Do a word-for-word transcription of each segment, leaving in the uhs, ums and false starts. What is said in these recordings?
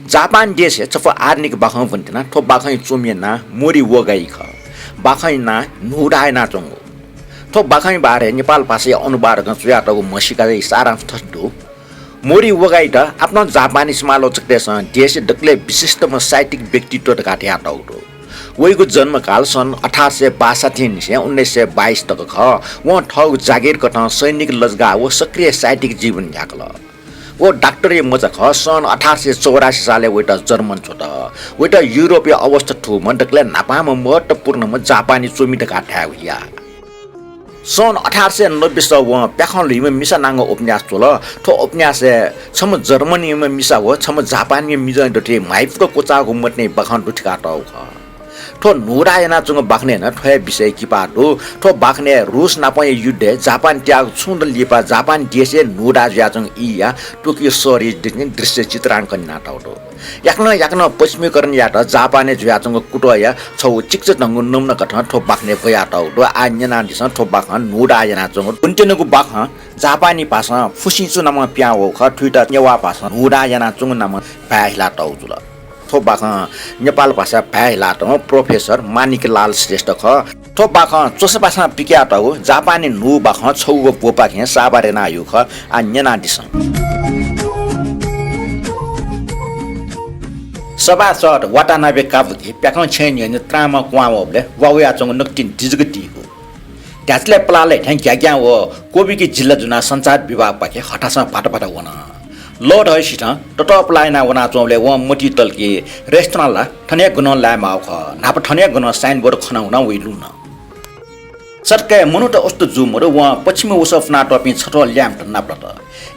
जापान देशय् छपु आधुनिक बाखं ब्वनेत्यना। थ्व बाखंया च्वमिया नां मोरिवगाई खः। बाखंया नां न्हूदाः यानाच्वंगु। थ्व बाखंया बारे नेपाल भाषाया अनुवादकं च्वयातःगु म्हसीकाया सारांश थथे दु। मोरिवगाइत आपालं जापानी समालोचकतय्सं देशया दकलय् विशिष्टम्ह साहित्यिक व्यक्तित्व धकाः धयातःगु दु। वयागु जन्मकाल सन् अठार सय बासठ्ठीनिसें उन्नाइस सय बाइस तक खः। वं थःगु जागिर कथं सैनिक लजगाः व सक्रिय साहित्यिक जीवन न्ह्याकल। व डाक्टरया मचा खः। सन् अठार सय चौरासी सालय् वयात जर्मन छ्वत। वयात युरोपया अवस्था थूम्ह दकलय् न्हापांम्ह महत्त्वपूर्णम्ह जापानी च्वमि धकाः धाये हुया। सन् अठार सय नब्बे सः वं प्याखं ल्हुइम्ह मिसा नांगु उपन्यास च्वल। थ्व उपन्यासय् छम्ह जर्मनीम्ह मिसा व छम्ह जापानीम्ह मिजंया दथुइ म्हाइपुक क्वचाःगु मतिनाया बाखं दुथ्याकातःगु खः। थ्व न्हूदाः यानाच्वंगु बाखनय् नं थ्व हे विषय किपा दु। थ्व बाखनय् रूस नापंया युद्धय् जापान त्याःगु छुं दँ लिपा जापान देशय् न्हूदाः जुयाच्वंगु ईया टोकियो सहरया दृश्य चित्रांकन यानातःगु दु। याकनं याकनं पश्चिमीकरण यायेत जापानय् जुयाच्वंगु कुतःया छगू चिकिचा धंगु नमुना कथं थ्व बाखनय् ब्वयातःगु दु। आः न्यनादिसँ थ्व बाखं न्हूदाः यानाच्वंगु। ब्वनेत्यनागु बाखं जापानी भाषां फुसिंचु नामं पिहां वःगु खः। थुइत नेवाः भाषां न्हूदाः यानाच्वंगु नामं भाय् हिलातःगु जुल। थ्व बाखं नेपाल भाषाय् भाय् हिलातःम्ह प्रोफेसर माणिकलाल श्रेष्ठ खः। थ्व बाखं च्वसापासां पिकयातःगु जापानी न्हू बाखं छगूगु ब्वपाखें साभार यानाहयागु खः। आः न्यनादिसँ। सभासद वाटानाबे काबुकी प्याखं छेँय् न्ह्यःने त्रांम्ह क्वहां वःबलय् वा वयाच्वंगु नकतिनि दि जक दीगु। ध्याचलय् पलाः लाइ थें ग्याग्यां व क्वबिकी जिल्ला जुनाः सञ्चार विभागपाखे हथासं भाताभाता वन। लःधःसिथं ततःपलाः यानाः वनाच्वंबलय् वं मतिइ तल कि रेस्टुरेन्ट ला थन हे गनं लायेमाःगु खः। न्हापा थन हे गनं साइनबोर्ड खनाः वनाः वइ लुन। सत्काय् मनूत अशुद्ध जू मदु। वं पच्छिमय् वसः फ्वनातःपिं छथ्वः ल्याय्म्हत नापलात।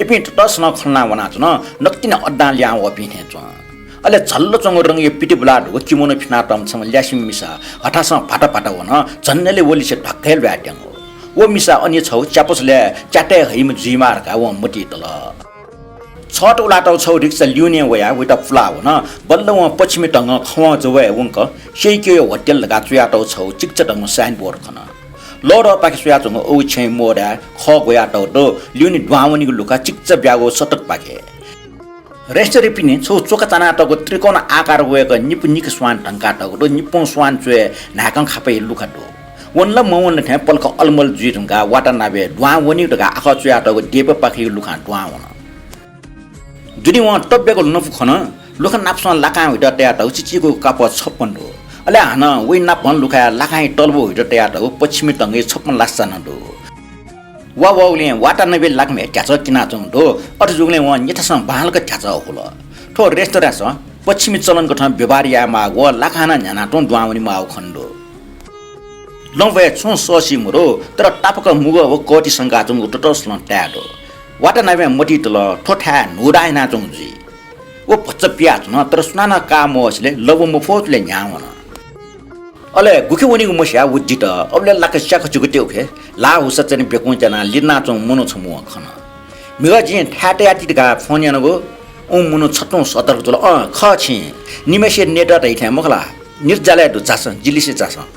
इपिं ततःसलं खँ ल्हानाः वनाच्वन। नकतिनि अड्डां लिहां वःपिं थें च्वं। अले झल्ल च्वंगु रंगया पितिबुलाः धुगु किमोनो फिनातःम्ह छम्ह ल्यासेम्ह मिसा हथासं भाताभाता वन। झन्नेले व लिसे ध्वाक्क हे ल्वायेत्यंगु। व मिसा अन हे छगू च्यापुसलय् च्याताय् हइम्ह जुइमाः धकाः वं मतिइ तल। छत उलातःगु छगू रिक्सा ल्यूनें वयाः वयात पुलाः वन। बल्ल वं पच्छिमी धंगः खवं जवय् वंक सेइक्योया होटल धकाः च्वयातःगु छगू चिकिचा धंगु साइनबोर्ड खन। लःधःपाखे स्वयाच्वंगु अगुछेँय् मोडाय् खः ग्वयातःगु दु। ल्यूने दुहां वनीगु लुखा चिकिचा ब्यागु सतकपाखे। रेस्टुरेन्टय् पिने छगू च्वका चानातःगु त्रिकोण आकार वय्क निपु निक स्वान धंकातःगु दु। निपुं स्वान च्वय् न्हाय्कं खापय् लुखा दु। वन ला मवन ला थें पलख अलमल जुइ धुंकाः वाटानाबे दुहां वनीगु धकाः आखः च्वयातःगु देपापाखेयागु लुखां दुहां वन। दुने वं तब्यागु लँपु खन। लुखा नापसं लाकां हुइत तयातःगु चिचीगु कापः छप्पन दु। अले हानं वइ नापं लुखाया लाकांया तलबु हुइत तयातःगु पच्छिमी धंगःया छप्पन लासा नं दु। वा वःगुलिं वाटानाबे लाकां हे ध्याचः किनाच्वंगु दु। अथे जूगुलिं वं न्यथासं बांलाक ध्याचः हुल। थ्व रेस्टुरेन्टसं पच्छिमी चलन कथं व्यवहार यायेमाःगु व लाकां नं न्ह्यानातुं दुहां वनेमाःगु खनेदु। लँपुइ छुं सःसी मदु, तर तापाक मुगः व कःति संकाच्वंगु ततःसलं ताये दु। वाटानाबें मतिइ तल, थ्व थाय् न्हूदाः यानाच्वंगु जुइ। व भचा पियाच्वन, तर सुनानं का मवसेंलि लबु मफुतले न्ह्याः वन। अले गुकि वनीगु मस्याः व दित। अबलय् लाक्क स्याक्क जुयातःगु हे ल्हाः हुसा च्वने बेकुं त्यानाः लिधनाच्वंम्ह मनू छम्ह वं खन। म्हिगः जिं थाय् तयाति धकाः फोन यानागु। उं मनू छतुं सतर्क जुल। अँ, खः छिं। निम्हय्सित नयेत धइ थें मखु ला? निर्जालय् दु, झासँ, जि लिसे झासँ।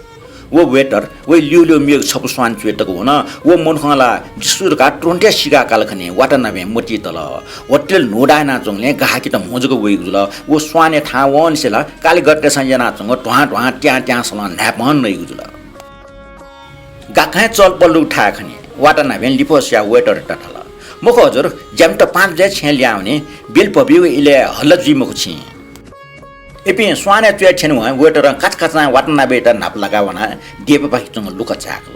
व वेटर वइ ल्यूल्यू मेगु छपु स्वान च्वय् तक वन। व मनुखं ला जि सु धकाः तुरुन्त हे सीकाकाल खनी। वाटानाबें मतिइ तल। होटल न्हूदाः यानाच्वंगुलिं गाःकित म्हो जक वइगु जुल। व स्वानया थाहां वंनिसें ला कालिगततय्सं यानाच्वंगु ध्वाँ ध्वाँ त्यां त्यां सलं न्हाय्पं नइगु जुल। गाक्कं हे चहलपहल दुगु थाय् खनी। वाटानाबें लिफः स्वयाः वेटरयात धाल, मखु हजुर, ज्यामित पाँच बजे छेँय् लिहां वनी, बिल भबिइगु इलय् हल्ला जुइ मखु छिं। इपिं स्वानय् च्वय् थ्यनेवं वेटरं काचाकाचां वाटानाबेयात न्हापा लाकाः वनाः देपापाखे च्वंगु लुखा झाय्कल।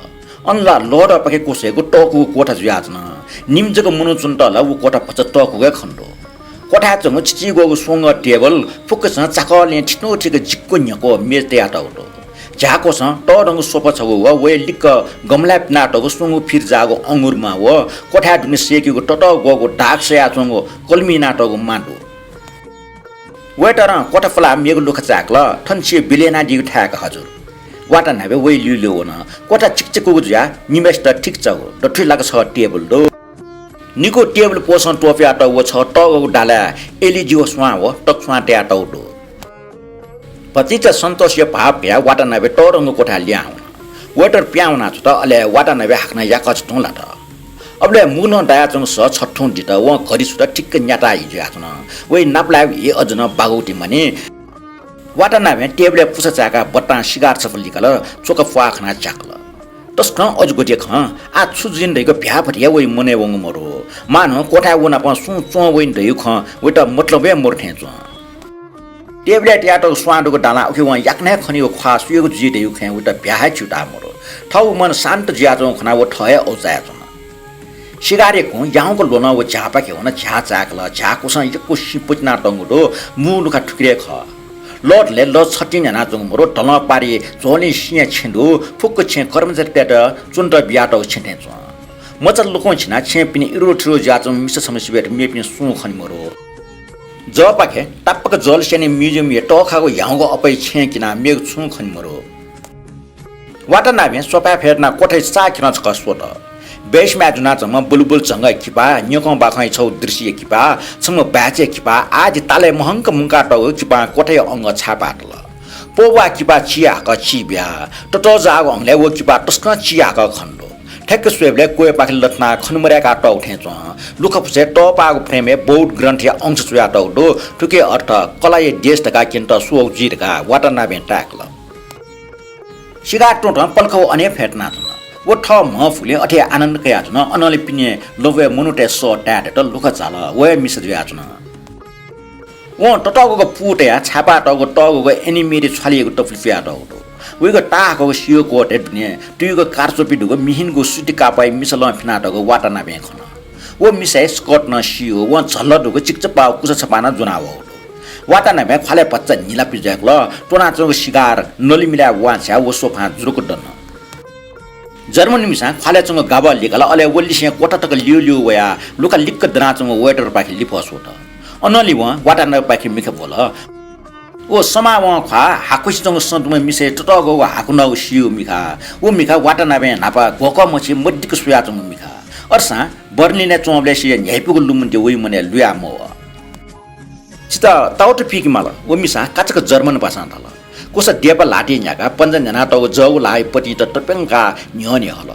अन ला लःधःपाखे क्वसय्गु तःकूगु कोठा जुयाच्वन। निम्ह जक मनू च्वनेत ला व कोठा भचा तःकूगु हे खनेदु। कोठाय् च्वंगु चिचीग्वःगु स्वंगः टेबल फुक्कं चाकःलें थितुं थिक जिक्क न्ह्यक्व मेज तयातःगु दु। झ्याः क्वसं तःधंगु सोफा छगू व वया लिक्क गमलाय् पिनातःगु स्वंगू फिर जाःगु अंगुर मा व कोठाय् दुने सय्केगु ततःग्वःगु दाग सयाच्वंगु कलमि यानातःगु मा दु। वेटरं कोठा पुलाः मेगु लुखा झाय्कल, थन छिं बिल यानादीगु थाय् का हजुर। वाटानाबे वइ ल्यूल्यू वन। कोठा चिकचिकूगु जुयाः निम्हय्सित ठीक चाःगु दथुइ लाक्क छगः टेबल दु। निगू टेबल पोसं त्वपुयातःगु व छगः तःग्वःगु डालाय् एलईडी व स्वां व तक्स्वां तयातःगु दु। भतिचा सन्तोषया भाव कयाः वाटानाबे तःधंगु कोठाय् लिहां वन। वेटर पिहां वनाछ्वत, अले वाटानाबे हाकनं याकःचा तुं लात। अबलय् मुलं दयाच्वंगु सः छथुं दित। वं घडी सुत ठिक्क न्याता हि जुयाच्वन। वइ नापलायेगु हि अझ नं बागु ति मनि। वाटानाबें टेबलय् पुसा चाय्काः बट्टां सिगार छपु लिकल, च्वक प्वाः खनाः झ्याकल। तसकं अजगुजे खँ, आः छु जुइन धइगु भ्याभति हे वइ मनय् वंगु मरु। मानं क्वथाय् व नाप सुं च्वं वइन धइगु खँ वइत मतलब हे मरु थें च्वं। टेबलय् तयातःगु स्वां दुगु दालां उखे वं याकनं हे खनीगु ख्वाः सुयागु जुइ धइगु खँय् वइत भ्या हे च्यूताः मरु। थःगु मन शान्त जुयाच्वंगु खनाः व थः हे अवचायाच्वन। सिगारया कुं याउँक ल्वलं व झ्याःपाखे वन। झ्याः चाय्कल। झ्याः क्वसं यक्व सिँ पतिनातःगु दु। मू लुखा थुकिरय् खः। लः धलय् लः छतिं न्ह्यानाच्वंगु मरु। धलं पारि झ्वलय् सिँया छेँ दु। फुक्क छेँ कर्मचारीतय्त च्वनेत बियातःगु छेँ थें च्वं। मचा लुकुं छिनाः छेँय् पिने इरुलुथुरु जुयाच्वंम्ह मिसा छम्ह सिबय् मेपिं सुं खने मरु। जःपाखे तापाक जल स्याने म्युजियमया तःखाःगु ह्याउँगु अप्वः छेँय् किनाः मेगु छुं खने मरु। वाटानाबें सोफाय् फ्यतुनाः क्वथाया चाःखिलं छकः स्वत। बेसम्याय् जुनाच्वंम्ह बुलबुल झंगःया किपा, न्यंकं बाखंया छगू दृष्टिया किपा, छम्ह बाय्चया किपा आदि तालय् महंक मुंकातःगु किपां क्वथाया अंगः छाय्पाः तल। प्वब्वाः किपा चिहाकः चिबिया ततःजाःगु हंगलय् व किपा तसकं चिहाकः खने दु। ठ्याक्क स्वयेबलय् क्वय्पाखे लथनाः खने मदय्कातःगु थें च्वं। लुखापुछय् तःपाःगु फ्रेमय् बौद्ध ग्रन्थया अंश च्वयातःगु दु। थुकिया अर्थ कलाया देश धकाः क्यनेत स्वःगु जुइ धकाः वाटानाबें ताय्कल। सिगार तुंतं पलख व अन हे फ्यतुनाच्वन। व थः म्हं फुगुलिं अथे हे आनन्द कयाच्वन। अनंलि पिने लँपुया मनूतय् सः ताये दत। लुखा झाल। व हे मिसा जुयाच्वन। वं ततःगुगु पू तयाः छाय्पातःगु तःगुगु एनिमेया छ्वालियागु तपुलि पुयातःगु दु। वइगु ताहाकःगु सियो कोटय् दुने तुयुगु कारचोपि दुगु मिहिंगु सुति कापःया मिसा लं फिनातःगु वाटानाबें खन। व मिसाया स्कर्ट नं सियो। वं झल्ल दुगु चिकचपाःगु कुसा छपाः नं ज्वनावःगु दु। वाटानाबें ख्वालय् भचा न्हिलापि ज्वय्कल। त्वनाच्वंगु सिगार नलिमिलाय् वांछ्वयाः व सोफां जुरुक दन। जर्मन मिसां ख्वालय् च्वंगु गाबः लिकल, अले व लिसें क्वथा तक ल्यूल्यू वयाः लुखा लिक्क दनाच्वंगु वेटरपाखे लिफः स्वत। अनंलि वं वाटानाबेपाखे मिखा ब्वल। व समाः वं ख्वाः हाकुसे च्वंगु सँ दुम्ह मिसाया ततःगु व हाकुनःगु सियो मिखा। व मिखा वाटानाबें न्हापा ग्वःकः मछि मदिक्क स्वयाच्वंगु मिखा। अथेसां बर्लिनय् च्वंबलय् सिया न्ह्याइपुगु लुमन्ति वइ मनय् लुया मवः। छितः ताउत पीके माल, व मिसां काचाक्क जर्मन भाषां धाल। कुसा देपा ल्हातिइ न्ह्याकाः पन्जा न्ह्यानातःगु जःगु ल्हाःया पतिंत तप्यंकाः न्ह्यःने हल।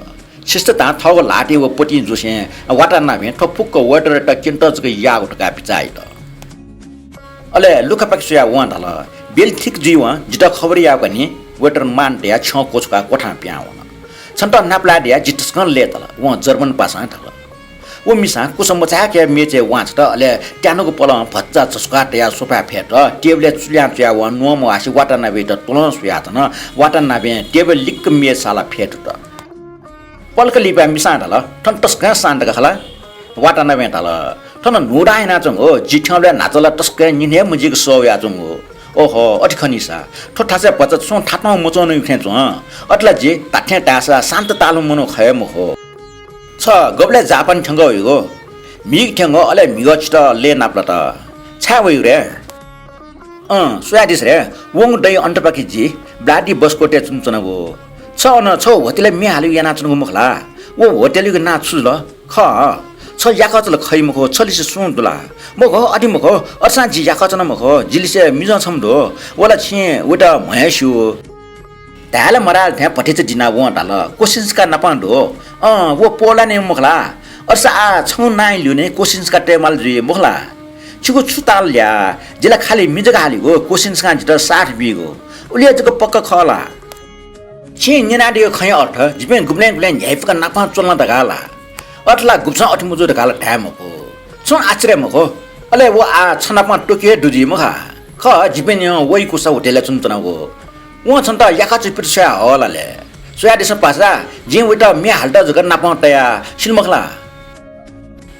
छिसत धां थःगु ल्हातिइ व पतिं जुसें वाटानाबें थ्व फुक्क वेटरयात क्यनेत जक याःगु धकाः बिचाः यात। अले लुखापाखे स्वयाः वं धाल, बेलि ठीक जुइवं जितः खबर यायेगु नि। वेटर मान तयाः छ्यं क्वछुकाः क्वथां पिहां वन। छन्त नापलाये धयाः जि तसकं लय्ताल, वं जर्मन भाषां धाल। व मिसां कुसा मचाय्क मेचय् वांछ्वत, अले त्यानुगु पलं भचा झसुकाः तयाः सोफाय् फ्यतुत। टेबलय् चुल्यां च्वयाः वं न्वंम्ह वासे वाटानाबेयात त्वलं स्वयाच्वन। वाटानाबें टेबल लिक्क मेच सालाः फ्यतुत। पलख लिपा मिसां धाल, थन तसकं शान्त का खला। वाटानाबें धाल, थन न्हूदां यानाच्वंगु, जि थ्यंबलय् न्हाचः ला तसकं निन्हय् मजुइक सः वयाच्वंगु। ओहो, अथे खनीसा थ्व थासय् भचा छुं थातं मच्वंनिगु थें च्वं। अथे ला जि धात्थें धाःसा शान्त ताःम्ह मनू खः हे मखु। छ गबलय् जापान थ्यंकः वइगु? म्हिगः थ्यंगः, अले म्हिगः छितः लय् नापलात। छाय् वइगु रे? अँ, स्वयादिसँ रे, वंगु दँय् अन्तपाखे जि ब्लादिभोस्टकय् च्वनाच्वनागु। छ अन छगू होटलय् म्ये हालेगु यानाच्वनागु मखु ला? व होटलयागु नां छु जुल? खः, छ याकःचा ला खइ मखु, छ लिसे सुं दु ला? मखु, अथे मखु, अथेसां जि याकःचा नं मखु, जि लिसे मिजं छम्ह दु, व ला छिं वइत म्हं हे स्यू। धाये ला मधाये ला थें भतिचा दिनाः वं धाल, कोसिन्स्का नापं दु। अँ, व पोल्याण्डया मखु ला? अथेसा आः छंगु नांया ल्यूने कोसिन्स्का तयेमाल जुइ मखु ला? छिगु छु ताल ल्या? जि ला खालि म्ये जक हालीगु, कोसिन्स्कां जितः साथ बीगु। उलि हे जक पक्का खः ला? छिं न्यनादीगु खँया अर्थ जिपिं गुबलें गुबलें न्ह्याइपुक नापं च्वल धकाः ला? अथे ला गुब्सं अथे मजू धकाः ला धाये मखु। छुं आश्चर्य मखु। अले व आः छ नापं तोके हे दु जुइ मखा। खः, जिपिं निं वइ कुसा होटलय् च्वनाच्वनागु। वं छन्त याकःचा पित स्वयाहः ला ले? स्वयादिसँ पासा, जिं वइत म्ये हालेत जक नापं तया, सिल मखु ला?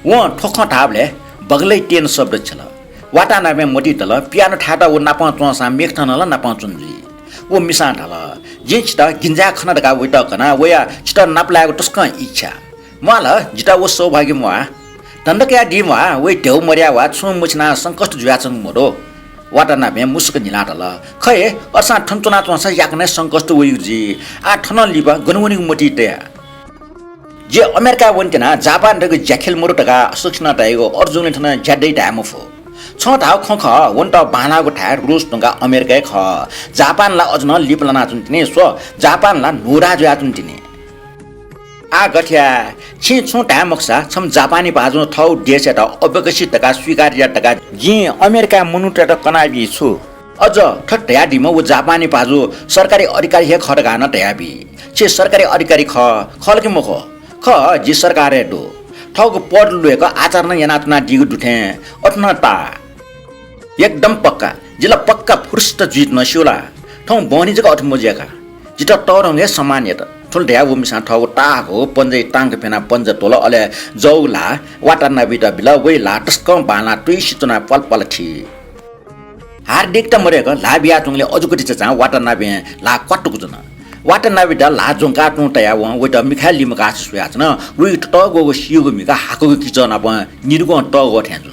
वं थ्व खँ धाःबलय् बगलय् तेन शब्द छ्यल। वाटानाबें मतिइ तल, पियानो थायेत व नापं च्वंसां मेखथं नं ला नापं च्वने जुइ। व मिसां धाल, जिं छितः गिंजाय् खन धकाः वइत कनाः वया छितः नापलायेगु तसकं इच्छा। म्वाल, जितः व सौभाग्य म्वाः। धन्दा कयादी म्वाः, वइ ध्यबा मदया वा छुं मछिनाः संकष्ट जुयाच्वंगु मदु। वाटानाबें मुसुक न्हिलाः धाल, खः हे, अथेसां थन च्वनाच्वंसा याकनं संकष्ट वइगु जुइ। आः थनं लिपा गन वनेगु मतिइ तया। जि अमेरिकाय् वनेत्यनाः जापान धइगु ज्याखेल मदु धकाः सकसिनं धाइगु अर्जुनले थन ज्या दइ धाये मफु। छं धाःगु खँ खः, वनेत बांलाःगु थाय् रुस धुंकाः अमेरिका हे खः। जापान ला अझ नं लिपा लानाच्वन तिनि, स्व, जापान ला न्हूदा जुयाच्वन तिनि। आः गथे याये? छिं छुं धाये मखुसा, छम्ह जापानी भाजुं थःगु देशयात अविकसित धकाः स्वीकार यात धकाः जिं अमेरिकाया मनूतय्त कनाबी छु? अझ थथे धयादीम्ह व जापानी भाजु सरकारी अधिकारी हे खः धकाः नं धयाबी। छि सरकारी अधिकारी खः, खः ला कि मखु? खः, जि सरकार हे दु। थःगु पद ल्वय्क आचरण यानाच्वनादीगु दु थें, अथे नं ताः। एकदम पक्का, जि ला पक्का फुर्सत जुइत नं स्यू ला। थौं बहनी जक अथे मजुयाका। जितः तःधंगु हे सम्मान यात। थुलि धयाः व मिसां थःगु ताःहाकःगु पन्जाया तांक फ्यनाः पन्जा त्वल, अले जःगु ल्हाः वाटानाबेयात बिल। वया ल्हाः तसकं बांलाः तुइसे च्वनाः प्वालप्वाल थी। हार्दिकता मदय्क ल्हाः बियाच्वंगुलिं अजूगु तिचां वाटानाबें ल्हाः क्वातुक च्वन। वाटानाबेयात ल्हाः ज्वंकाः तुं तयाः वं वयात मिखाय् लिमकासे स्वयाच्वन। वया तःग्वःगु सीगु म्हिगः हाकःगु किचः नाप निदुगं तःग्वः थें जुल।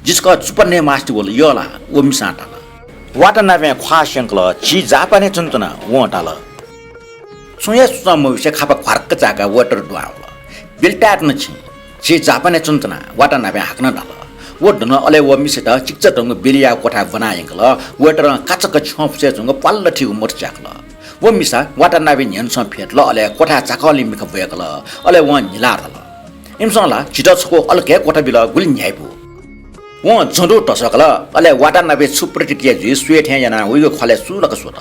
जिसकं चुप्पा नये मास्ति वल, यः ला? व मिसां धाल। वाटानाबें ख्वाः स्यंकल, झी जापानय् च्वनाच्वना, वं धाल। छुं हे सुचं मब्यूसे खापा ख्वार्क चाय्काः वेटर दुहां वल। बिल ताय्त नं छिं, झी जापानय् च्वनाच्वना, वाटानाबें हाकनं धाल। व धुन अले व मिसायात चिकिचा धंगु बिलया क्वथाय् ब्वना यंकल। वेटरं काचाक्क छ्यं फुसे च्वंगु प्वाल्ल थीगु मत च्याकल। व मिसा वाटानाबे न्ह्यःने छं फ्यतुल, अले क्वथाय् चाकःलिं मिखा ब्वय्कल। अले वं न्हिलाः धाल, इमिसं ला झीत छकू अलग हे क्वथा बिल, गुलि न्ह्याइपु। वं जंदु धस्वाकल, अले वाटानाबे छु प्रतिक्रिया जुइ स्वये थें यानाः वइगु ख्वालय् सुलक स्वत।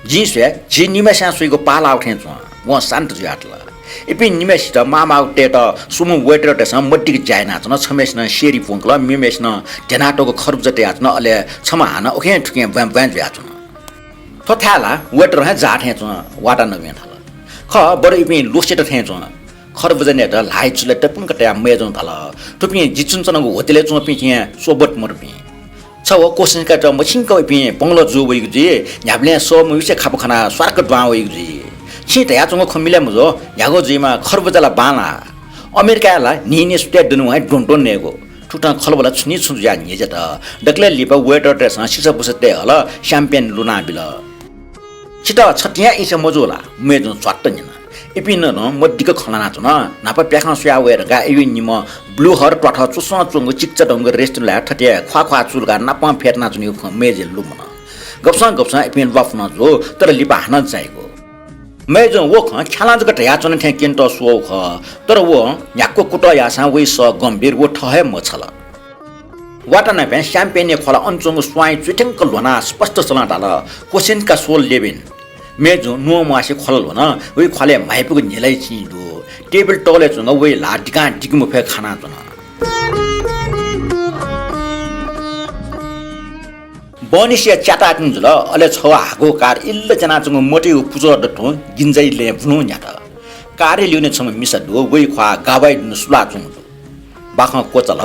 जिं स्वये, झी निम्हय्सियां स्वइगु पाः लाःगु थें च्वं। वं शान्त जुयाः धाल। इपिं निम्हय्सित माःमाःगु तयेत स्वम्ह वेटरतय्सं मदिक्क ज्या यानाच्वन। छम्हय्सिनं सेरी प्वंकल, मेम्हय्सिनं ध्यनातःगु खरबुजा तयाच्वन, अले छम्ह हानं उखें थुखें ब्वाँय् ब्वाँय् जुयाच्वन। थ्व थाय् ला वेटर हे जाः थें च्वं, वाटानाबें धाल। खः, बरु इपिं ल्वसेत थें च्वं। खरबुजा नयेत ल्हाःया चुलाय् तपुंक तयाः मय्जुं धाल, थुपिं जि च्वनाच्वनागु होटलय् च्वंपिं थें सोबत मदुपिं। छ व क्वसिनकात मछिंक इपिं बंगलो जू वइगु जुइ, न्ह्याबलें सः मब्यूसे खापा खनाः स्वार्क दुहां वइगु जुइ। छिं धयाच्वंगु खँ मिलय् मजू, न्ह्यागु जुइमा खरबुजा ला बांलाः। अमेरिकाय् ला न्हिं न्हिं सुथय् दुने वं हे द्वंद्वं नयेगु। थुकथं खँल्हाबल्हा छुं नं छुं जुयाः न्ह्यज्यात। दकलय् लिपा वेटरतय्सं सिसाबुसा तये हल, champagne लुनाबिल। छितः छतिं हे इच्छा मजू ला? मय्जुं च्वात्त न्यन। इपिं नं मदिक्क खँ ल्हानाच्वन। न्हापा प्याखं स्वयाः वये धकाः इपिं निम्ह blue हर त्वाथः च्वसं च्वंगु चिकिचा धंगु रेस्टुरेन्टय् थथे ख्वाः ख्वाः चुलुकाः नापं फ्यतुनाच्वनीगु खँ मय्जुया लुमन। गबसं गबसं इपिं ल्वापु नं जू, तर लिपा हानं चाइगु। मय्जुं व खँ ख्यालं जक धयाच्वन थें क्यनेत स्वःगु खः, तर व न्ह्याक्व कुतः याःसां वया सः गम्भीर व थः हे मछाल। वाटानाबें champagne-या ख्वालं अन च्वंगु स्वांइ च्वथ्यंक ल्ह्वनाः स्पष्ट सलं धाल, क्वसिनका सोल लेबिन। मय्जुं नुगः म्वासे ख्वालं ल्ह्वन, वया ख्वालय् म्हाइपुगु न्हिलाया चिं दु। टेबल तःलय् च्वंगु वया ल्हाः दिकां दिके मफय्क खानाच्वन। बहनिसिया च्याताः तिनि जुल, अले छगू हाकःगु कार इल्ल च्यानाच्वंगु मतिइ पुचः दथुं गिन्जाइ लँय् बुलुं न्ह्यात। कारया ल्यूने छम्ह मिसा दु, वया ख्वाः गावाइ दुने सुलाच्वंगु दु। बाखं क्वचाल।